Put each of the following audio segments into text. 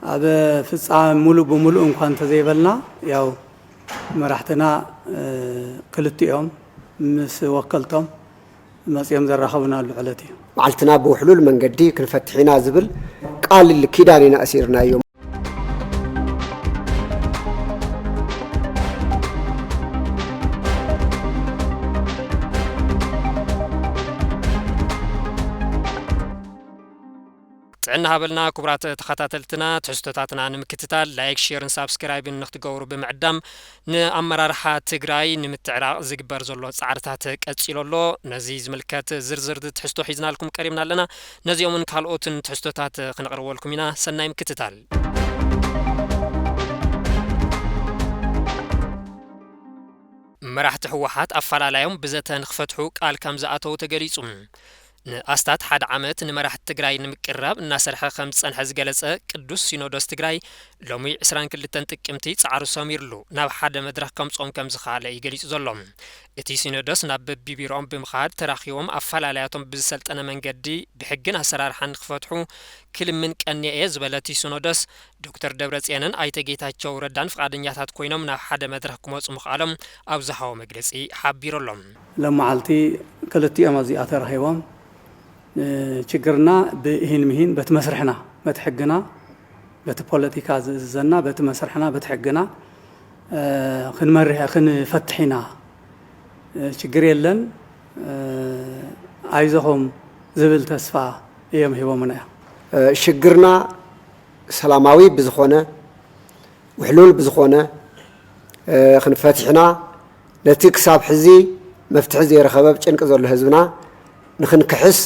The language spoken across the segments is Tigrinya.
ኣብ ፍጻመ ሙሉእ ብሙሉእ እንኳ እንተዘይበልና፣ ያው መራሕትና፣ እ፣ ክልቲኦም ምስ ወከልቶም መጺኦም ዘራኸቡናሉ ዕለት እዩ። መዓልትና ብውሕሉል መንገዲ ክንፈትሕ ኢና ዝብል ቃል ኪዳን ኢና ኣሲርናዮም። ጥዕና ሃበልና ክቡራት ተኸታተልትና፣ ትሕዝቶታትና ንምክትታል ላይክ፣ ሼርን ሳብስክራይብን ንክትገብሩ ብምዕዳም፣ ንኣመራርሓ ትግራይ ንምትዕራቕ ዝግበር ዘሎ ጻዕርታት ቀጺሉ ኣሎ። ነዚ ዝምልከት ዝርዝር ትሕዝቶ ሒዝናልኩም ቀሪብና ኣለና። ነዚኦምን ካልኦትን ትሕዝቶታት ክነቕርበልኩም ኢና። ሰናይ ምክትታል። መራሕቲ ህወሓት ኣፈላላዮም ብዘተ ንክፈትሑ ቃል ከም ዝኣተዉ ተገሊጹ። ንኣስታት ሓደ ዓመት ንመራሕቲ ትግራይ ንምቅርራብ እናሰርሐ ከም ዝጸንሐ ዝገለጸ ቅዱስ ሲኖዶስ ትግራይ፣ ሎሚ ዕስራን ክልተን ጥቅምቲ ጻዕሩ ሰሚርሉ ናብ ሓደ መድረኽ ከምጽኦም ከም ዝኸኣለ እዩ ገሊጹ ዘሎ። እቲ ሲኖዶስ ናብ በቢቢሮኦም ብምኻድ ተራኺቦም ኣፈላላያቶም ብዝሰልጠነ መንገዲ ብሕግን ኣሰራርሓን ንክፈትሑ ክልምን ቀንየ እየ ዝበለ እቲ ሲኖዶስ፣ ዶክተር ደብረጽዮንን ኣይተ ጌታቸው ረዳን ፍቓደኛታት ኮይኖም ናብ ሓደ መድረኽ ክመጹ ምኽኣሎም ኣብ ዝሃቦ መግለጺ ሓቢሩ ኣሎ። ሎም መዓልቲ ክልቲኦም ኣብዚኣ ተራኺቦም፣ እ፣ ችግርና ብእሂን ምሂን በቲ መስርሕና፣ በቲ ሕግና፣ በቲ ፖለቲካ ዝእዝዘና፣ በቲ መስርሕና፣ በቲ ሕግና፣ እ፣ ክንመርሕ፣ ክንፈትሕ ኢና። እ፣ ችግር የለን፣ እ፣ ኣይዞኹም ዝብል ተስፋ እዮም ሂቦምና እዮም። እ፣ ሽግርና ሰላማዊ ብዝኾነ፣ ውሕሉል ብዝኾነ፣ እ፣ ክንፈትሕና፣ ነቲ ክሳብ ሕዚ መፍትሒ ዘይረኸበ ብ ጭንቂ ዘሎ ህዝብና ንኽንክሕስ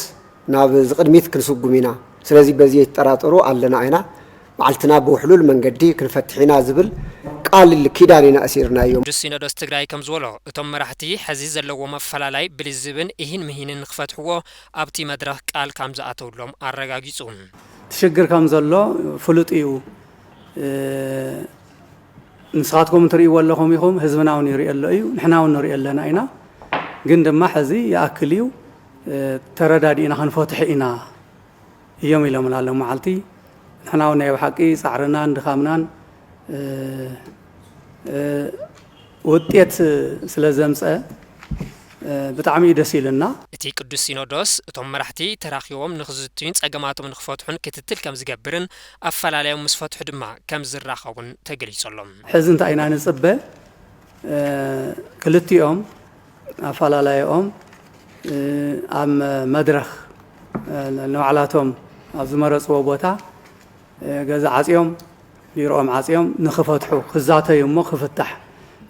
ናብ ዝቕድሚት ክንስጉም ኢና። ስለዚ በዚ የትጠራጠሩ ኣለና ኢና። መዓልትና ብውሕሉል መንገዲ ክንፈትሕ ኢና ዝብል ቃል ኪዳን ኢና ኣሲርናዮም። ቅዱስ ሲኖዶስ ትግራይ ከም ዝበሎ፣ እቶም መራሕቲ ሕዚ ዘለዎም ኣፈላላይ ብልዝብን እሂን ምሂንን ንክፈትሕዎ ኣብቲ መድረኽ ቃል ከም ዝኣተውሎም ኣረጋጊጹ። እቲ ሽግር ከም ዘሎ ፍሉጥ እዩ። እ፣ ንስኻትኩም ትርእይዎ ኣለኹም ኢኹም፣ ህዝብና እውን ይርእዮ ኣሎ እዩ፣ ንሕና እውን ንርእዮ ኣለና ኢና። ግን ድማ ሕዚ ይኣክል እዩ፣ እ፣ ተረዳዲእና ክንፈትሖ ኢና እዮም ኢሎምና ሎም መዓልቲ። ንሕና እውን ናይ ብሓቂ ጻዕርናን ድኻምናን፣ እ፣ እ፣ ውጤት ስለ ዘምጸ፣ እ፣ ብጣዕሚ እዩ ደስ ኢሉና። እቲ ቅዱስ ሲኖዶስ እቶም መራሕቲ ተራኺቦም ንክዝትዩን ጸገማቶም ንክፈትሑን ክትትል ከም ዝገብርን ኣፈላላዮም ምስ ፈትሑ ድማ ከም ዝራኸቡን ተገሊጹ ኣሎ። ሕዚ እንታይ ኢና ንጽበ? እ፣ ክልቲኦም ኣፈላላይኦም፣ እ፣ ኣብ መድረኽ፣ እ፣ ንባዕላቶም ኣብ ዝመረጽዎ ቦታ፣ እ፣ ገዛ ዓጽዮም፣ ቢሮኦም ዓጽዮም ንኽፈትሑ፣ ክዛተዩ እሞ ክፍታሕ።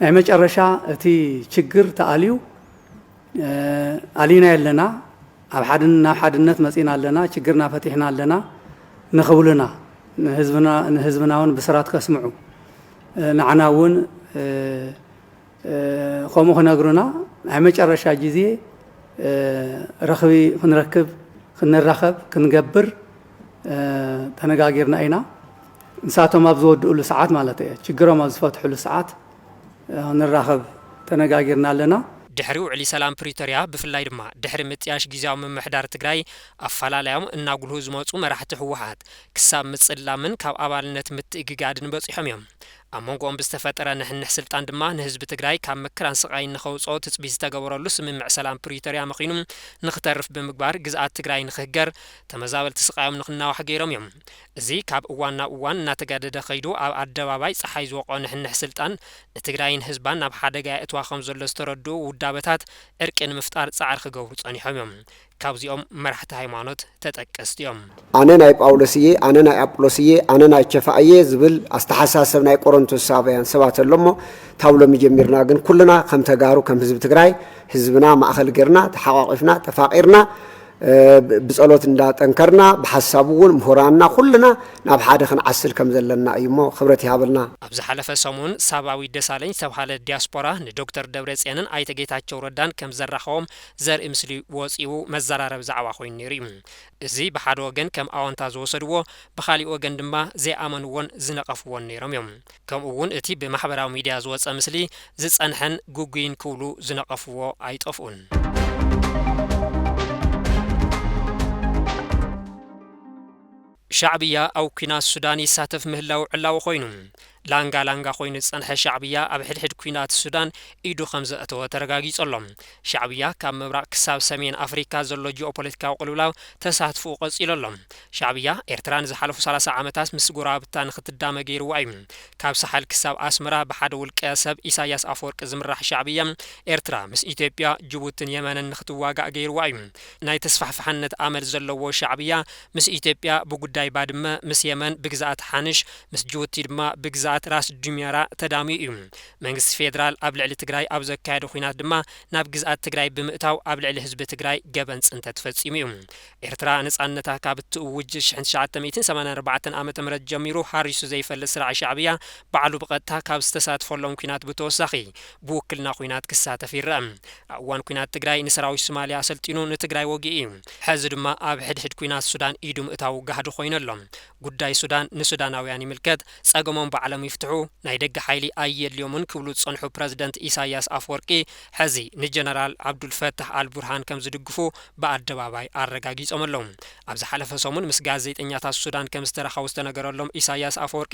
ናይ መጨረሻ እቲ ችግር ተኣልዩ፣ እ፣ ኣሊና ኣለና፣ ኣብ ሓድን-፣ ናብ ሓድነት መጺና ኣለና፣ ችግርና ፈቲሕና ኣለና ንኽብሉና፣ ንህዝብና፣ ንህዝብና እውን ብስራት ከስምዑ፣ እ፣ ንዓና እውን፣ እ፣ እ፣ ከምኡ ክነግሩና፣ ናይ መጨረሻ ግዜ፣ እ፣ ረኽቢ ክንረክብ፣ ክንራኸብ፣ ክንገብር፣ እ፣ ተነጋጊርና ኢና። ንሳቶም ኣብ ዝወድእሉ ሰዓት ማለት እየ፣ ችግሮም ኣብ ዝፈትሕሉ ሰዓት፣ እ፣ ንራኸብ ተነጋጊርና ኣለና። ድሕሪ ውዕሊ ሰላም ፕሪቶርያ፣ ብፍላይ ድማ ድሕሪ ምጥያሽ ግዝያዊ ምምሕዳር ትግራይ፣ ኣፈላላዮም እናጉልሁ ዝመፁ መራሕቲ ህወሓት ክሳብ ምፅላምን ካብ ኣባልነት ምትእግጋድን በፂሖም እዮም። ኣብ መንጎኦም ብዝተፈጠረ ንሕንሕ ስልጣን ድማ ንህዝቢ ትግራይ ካብ መከራን ስቓይን ንኸውፅኦ ትፅቢት ዝተገበረሉ ስምምዕ ሰላም ፕሪቶርያ መኺኑ ንኽተርፍ ብምግባር፣ ግዝኣት ትግራይ ንኽህገር፣ ተመዛበልቲ ስቓዮም ንኽናዋሕ ገይሮም እዮም። እዚ ካብ እዋን ናብ እዋን እናተጋደደ ከይዱ፣ ኣብ ኣደባባይ ፀሓይ ዝወቕዖ ንሕንሕ ስልጣን ንትግራይን ህዝባን ናብ ሓደጋ የእትዋ ከም ዘሎ ዝተረድኡ ውዳበታት ዕርቂ ንምፍጣር ፃዕሪ ክገብሩ ፀኒሖም እዮም። ካብዚኦም መራሕቲ ሃይማኖት ተጠቀስቲ እዮም። ኣነ ናይ ጳውሎስ እየ፣ ኣነ ናይ ኣጵሎስ እየ፣ ኣነ ናይ ቸፋ እየ ዝብል ኣስተሓሳሰብ ናይ ቆሮንቶሳውያን ሰባት ኣሎ እሞ፣ ታብ ሎሚ ጀሚርና ግን ኩልና ከም ተጋሩ፣ ከም ህዝቢ ትግራይ፣ ህዝብና ማእኸል ጌርና፣ ተሓቋቒፍና፣ ተፋቒርና፣ እ፣ ብ-፣ ብጸሎት እንዳጠንከርና፣ ብሓሳብ እውን ምሁራንና ኩልና ናብ ሓደ ክንዓስል ከም ዘለና እዩ እሞ፣ ክብረት ይሃበልና። ኣብ ዝሓለፈ ሰሙን ሳባዊ ደሳለኝ ዝተብሃለ ዲያስፖራ ንዶክተር ደብረጽዮንን ኣይተ ጌታቸው ረዳን ከም ዘራኸቦም ዘርኢ ምስሊ ወጺኡ መዘራረቢ ዛዕባ ኮይኑ ነይሩ እዩ። እዚ ብሓደ ወገን ከም ኣወንታ ዝወሰድዎ፣ ብኻሊእ ወገን ድማ ዘይኣመንዎን ዝነቐፍዎን ነይሮም እዮም። ከምኡ እውን እቲ ብማሕበራዊ ሚድያ ዝወጸ ምስሊ ዝጸንሐን ግጉይን ክብሉ ዝነቐፍዎ ኣይጠፍኡን። ሻዕብያ ኣብ ኲናት ሱዳን ይሳተፍ ምህላው ዕላዊ ኮይኑ። ላንጋ ላንጋ ኮይኑ ዝጸንሐ ሻዕብያ ኣብ ሕድሕድ ኲናት ሱዳን ኢዱ ከም ዘእተወ ተረጋጊጹ ኣሎ። ሻዕብያ ካብ ምብራቕ ክሳብ ሰሜን ኣፍሪካ ዘሎ ጂኦፖለቲካዊ ቅልውላው ተሳትፎኡ ቀጺሉ ኣሎ። ሻዕብያ ኤርትራ ንዝሓለፉ ሰላሳ ዓመታት ምስ ጎረባብታ ንክትዳመ ገይርዋ እዩ። ካብ ሳሕል ክሳብ ኣስመራ ብሓደ ውልቀ ሰብ ኢሳያስ ኣፈወርቂ ዝምራሕ ሻዕብያ ኤርትራ ምስ ኢትዮጵያ፣ ጅቡትን የመንን ንክትዋጋእ ገይርዋ እዩ። ናይ ተስፋሕፋሕነት ኣመል ዘለዎ ሻዕብያ ምስ ኢትዮጵያ ብጉዳይ ባድመ፣ ምስ የመን ብግዝኣት ሓንሽ፣ ምስ ጅቡቲ ድማ ብግዝኣት ራስ ዱሜራ ተዳምዩ እዩ። መንግስቲ ፌደራል ኣብ ልዕሊ ትግራይ ኣብ ዘካየዶ ኲናት ድማ ናብ ግዝኣት ትግራይ ብምእታው ኣብ ልዕሊ ህዝቢ ትግራይ ገበን ጽንተት ፈጺሙ እዩ። ኤርትራ ነጻነታ ካብ እትእውጅ ሽሕን ትሽዓተ ሚእትን ሰማንያን ኣርባዕተን ዓመተ ምህረት ጀሚሩ ሃሪሱ ዘይፈልጥ ስርዓት ሻዕብያ ባዕሉ ብቐጥታ ካብ ዝተሳትፈሎም ኲናት ብተወሳኺ ብውክልና ኲናት ክሳተፍ ይረአ። ኣብ እዋን ኲናት ትግራይ ንሰራዊት ሶማልያ ኣሰልጢኑ ንትግራይ ወጊኡ እዩ። ሕዚ ድማ ኣብ ሕድሕድ ኲናት ሱዳን ኢዱ ምእታው ጋህዲ ኮይኑ ኣሎ። ጉዳይ ሱዳን ንሱዳናውያን ይምልከት፣ ጸገሞም ባዕሎም ይፍትሑ፣ ናይ ደገ ሓይሊ ኣየድልዮምን ክብሉ ዝጸንሑ ፕረዚደንት ኢሳያስ ኣፈወርቂ፣ ሕዚ ንጀነራል ዓብዱልፈታሕ ኣልቡርሃን ከም ዝድግፉ ብኣደባባይ ኣረጋጊጾም ኣለዉ። ኣብ ዝሓለፈ ሰሙን ምስ ጋዜጠኛታት ሱዳን ከም ዝተራኸቡ ዝተነገረሎም ኢሳያስ ኣፈወርቂ፣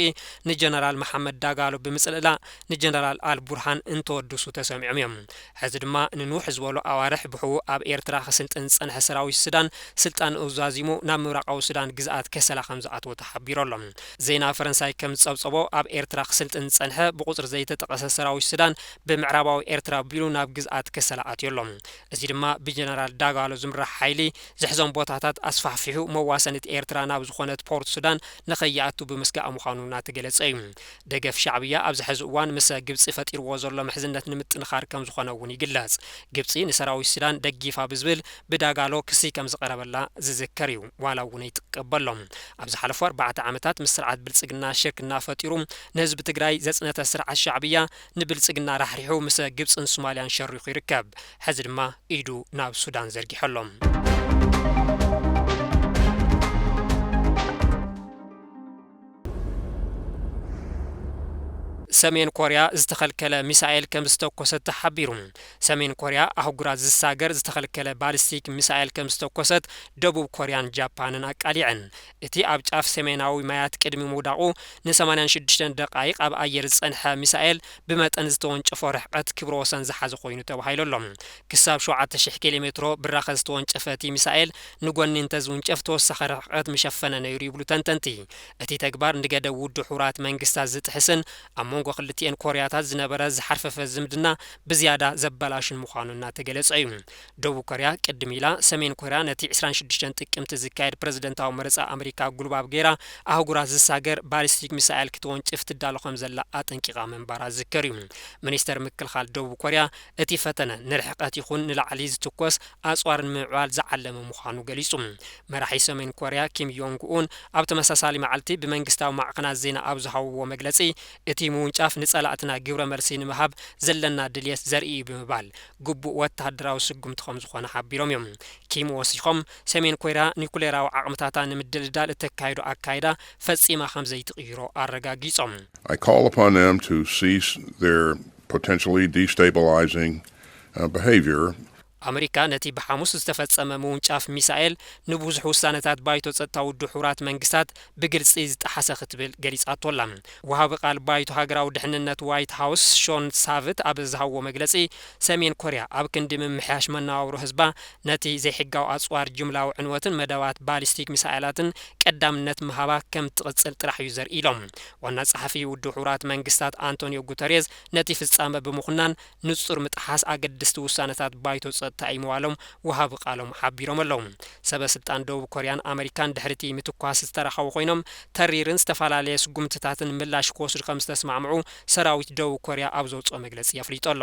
ንጀነራል መሓመድ ዳጋሎ ብምጽልላ፣ ንጀነራል ኣልቡርሃን እንተወድሱ ተሰሚዖም እዮም። ሕዚ ድማ ንንውሕ ዝበሉ ኣዋርሕ ብሕቡእ ኣብ ኤርትራ ክስልጥን ዝጸንሐ ሰራዊት ሱዳን ስልጣን ዛዚሙ ናብ ምብራቓዊ ሱዳን ግዝኣት ከሰላ ከም ዝኣተወ ተሓቢሩ ኣሎ። ዜና ፈረንሳይ ከም ዝጸብጸቦ፣ ኣብ ኤርትራ ክስልጥን ዝጸንሐ ብቁጽሪ ዘይተጠቐሰ ሰራዊት ሱዳን ብምዕራባዊ ኤርትራ ኣቢሉ ናብ ግዝኣት ከሰላ ኣትዩ ኣሎ። እዚ ድማ ብጀነራል ዳጋሎ ዝምራሕ ሓይሊ ዝሕዞም ቦታታት ኣስፋሕፊሑ መዋሰኒት ኤርትራ ናብ ዝኾነት ፖርት ሱዳን ንኸይኣቱ ብምስጋእ ምዃኑ እናተገለጸ እዩ። ደገፍ ሻዕብያ ኣብዚ ሕዚ እዋን ምስ ግብጺ ፈጢርዎ ዘሎ ምሕዝነት ንምጥንኻር ከም ዝኾነ እውን ይግለጽ። ግብጺ ንሰራዊት ሱዳን ደጊፋ ብዝብል ብዳጋሎ ክሲ ከም ዝቐረበላ ዝዝከር እዩ፣ ዋላ እውን ኣይትቀበሎም። ኣብ ዝሓለፉ ኣርባዕተ ዓመታት ምስ ስርዓት ብልጽግና ሽርክና ፈጢሩ ንህዝቢ ትግራይ ዘጽነተ ስርዓት ሻዕብያ ንብልጽግና ራሕሪሑ ምስ ግብጽን ሶማልያን ሸሪኹ ይርከብ። ሕዚ ድማ ኢዱ ናብ ሱዳን ዘርጊሑ ኣሎ። ሰሜን ኮርያ ዝተኸልከለ ሚሳኤል ከም ዝተኮሰት ተሓቢሩ። ሰሜን ኮርያ ኣህጉራት ዝሳገር ዝተኸልከለ ባሊስቲክ ሚሳኤል ከም ዝተኮሰት ደቡብ ኮርያን ጃፓንን ኣቃሊዐን። እቲ ኣብ ጫፍ ሰሜናዊ ማያት ቅድሚ ምውዳቑ ን ሰማንያን ሽዱሽተን ደቓይቕ ኣብ ኣየር ዝጸንሐ ሚሳኤል ብመጠን ዝተወንጨፎ ርሕቀት ክብረ ወሰን ዝሓዘ ኮይኑ ተባሂሉ ኣሎ። ክሳብ ሸውዓተ ሽሕ ኪሎ ሜትሮ ብራኸ ዝተወንጨፈ እቲ ሚሳኤል ንጎኒ እንተዝውንጨፍ ተወሳኺ ርሕቀት ምሸፈነ ነይሩ ይብሉ ተንተንቲ። እቲ ተግባር ንገደብ ውድብ ሕቡራት መንግስታት ዝጥሕስን ኣብ መንጎ ክልቲኤን ኮርያታት ዝነበረ ዝሓርፈፈ ዝምድና ብዝያዳ ዘበላሽን ምዃኑ እናተገለጸ እዩ። ደቡብ ኮርያ ቅድም ኢላ ሰሜን ኮርያ ነቲ ዕስራን ሽዱሽተን ጥቅምቲ ዝካየድ ፕረዚደንታዊ መረጻ ኣመሪካ ጉልባብ ገይራ ኣህጉራት ዝሳገር ባሊስቲክ ሚሳኤል ክትወንጭፍ ትዳሎ ከም ዘላ ኣጠንቂቓ ምንባራ ዝዝከር እዩ። ሚኒስተር ምክልኻል ደቡብ ኮርያ እቲ ፈተነ ንርሕቀት ይኹን ንላዕሊ ዝትኮስ ኣጽዋር ንምምዕባል ዝዓለመ ምዃኑ ገሊጹ። መራሒ ሰሜን ኮርያ ኪም ዮንግ ኡን ኣብ ተመሳሳሊ መዓልቲ ብመንግስታዊ ማዕኸናት ዜና ኣብ ዝሃብዎ መግለጺ፣ እቲ ምውንጫፍ ንጸላእትና ግብረ መልሲ ንምሃብ ዘለና ድልየት ዘርኢ እዩ ብምባል ግቡእ ወተሃደራዊ ስጉምቲ ከም ዝኾነ ሓቢሮም እዮም። ኪም ወሲኾም፣ ሰሜን ኮርያ ኒኩሌራዊ ዓቕምታታ ንምድልዳል እተካይዶ ኣካይዳ ፈጺማ ከም ዘይትቕይሮ ኣረጋጊጾም። I call upon them to cease their potentially destabilizing, uh, behavior. ኣመሪካ ነቲ ብሓሙስ ዝተፈጸመ ምውንጫፍ ሚሳኤል ንብዙሕ ውሳነታት ባይቶ ጸጥታ ውድብ ሕቡራት መንግስታት ብግልጺ ዝጠሓሰ ክትብል ገሊጻቶ ኣላ። ወሃቢ ቃል ባይቶ ሃገራዊ ድሕንነት ዋይት ሃውስ ሾን ሳቭት ኣብ ዝሃብዎ መግለጺ፣ ሰሜን ኮርያ ኣብ ክንዲ ምምሕያሽ መነባብሮ ህዝባ ነቲ ዘይሕጋዊ ኣጽዋር ጅምላዊ ዕንወትን መደባት ባሊስቲክ ሚሳኤላትን ቀዳምነት ምሃባ ከም ትቕጽል ጥራሕ እዩ ዘርኢ ኢሎም። ዋና ጸሓፊ ውድብ ሕቡራት መንግስታት ኣንቶኒዮ ጉተሬዝ ነቲ ፍጻመ ብምኹናን ንጹር ምጥሓስ ኣገደስቲ ውሳነታት ባይቶ ጸጥታ እዩ ምባሎም ወሃቢ ቃሎም ሓቢሮም ኣለዉ። ሰበ ስልጣን ደቡብ ኮርያን ኣመሪካን ድሕሪ እቲ ምትኳስ ዝተራኸቡ ኮይኖም፣ ተሪርን ዝተፈላለየ ስጉምትታትን ምላሽ ክወስዱ ከም ዝተስማዕምዑ ሰራዊት ደቡብ ኮርያ ኣብ ዘውፅኦ መግለፂ ኣፍሊጡ ኣሎ።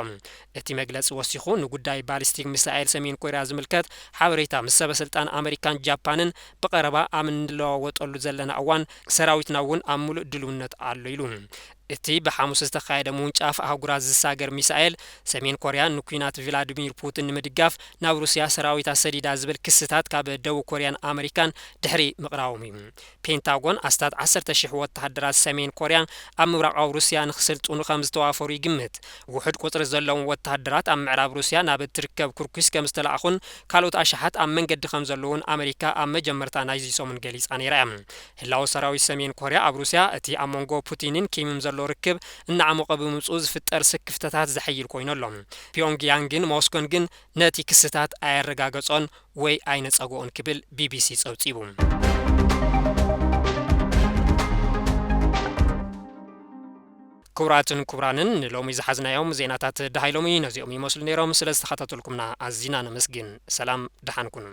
እቲ መግለፂ ወሲኹ፣ ንጉዳይ ባሊስቲክ ሚሳኤል ሰሜን ኮርያ ዝምልከት ሓበሬታ ምስ ሰበ ስልጣን ኣመሪካን ጃፓንን ብቐረባ ኣብ እንለዋወጠሉ ዘለና እዋን፣ ሰራዊትና እውን ኣብ ሙሉእ ድልውነት ኣሎ ኢሉ። እቲ ብሓሙስ ዝተኻየደ ምውንጫፍ ኣህጉራት ዝሳገር ሚሳኤል፣ ሰሜን ኮርያ ንኲናት ቪላድሚር ፑቲን ንምድጋፍ ናብ ሩስያ ሰራዊታ ሰዲዳ ዝብል ክስታት ካብ ደቡብ ኮርያን ኣመሪካን ድሕሪ ምቕራቦም እዩ። ፔንታጎን ኣስታት ዓሰርተ ሺሕ ወተሃደራት ሰሜን ኮርያ ኣብ ምብራቓዊ ሩስያ ንክስልጥኑ ከም ዝተዋፈሩ ይግምት። ውሑድ ቁጽሪ ዘለዎም ወተሃደራት ኣብ ምዕራብ ሩስያ ናብ እትርከብ ኩርኩስ ከም ዝተላእኹን ካልኦት ኣሽሓት ኣብ መንገዲ ከም ዘለዉን ኣመሪካ ኣብ መጀመርታ ናይዚ ሰሙን ገሊጻ ነይራ እያ። ህላወ ሰራዊት ሰሜን ኮርያ ኣብ ሩስያ እቲ ኣብ መንጎ ፑቲንን ኪምን ዘሎ ርክብ እናዓሞቐ ብምምጽኡ ዝፍጠር ስክፍተታት ዘሐይል ኮይኑ ኣሎ። ፒዮንግያንግን ሞስኮን ግን ነቲ ክስታት ኣየረጋገጾን ወይ ኣይነጸግኦን ክብል ቢቢሲ ጸብጺቡ። ክቡራትን ክቡራንን ንሎሚ ዝሓዝናዮም ዜናታት ደሃይሎሚ ነዚኦም ይመስሉ ነይሮም። ስለ ዝተኸታተልኩምና ኣዚና ነመስግን። ሰላም ደሓን ኩኑ።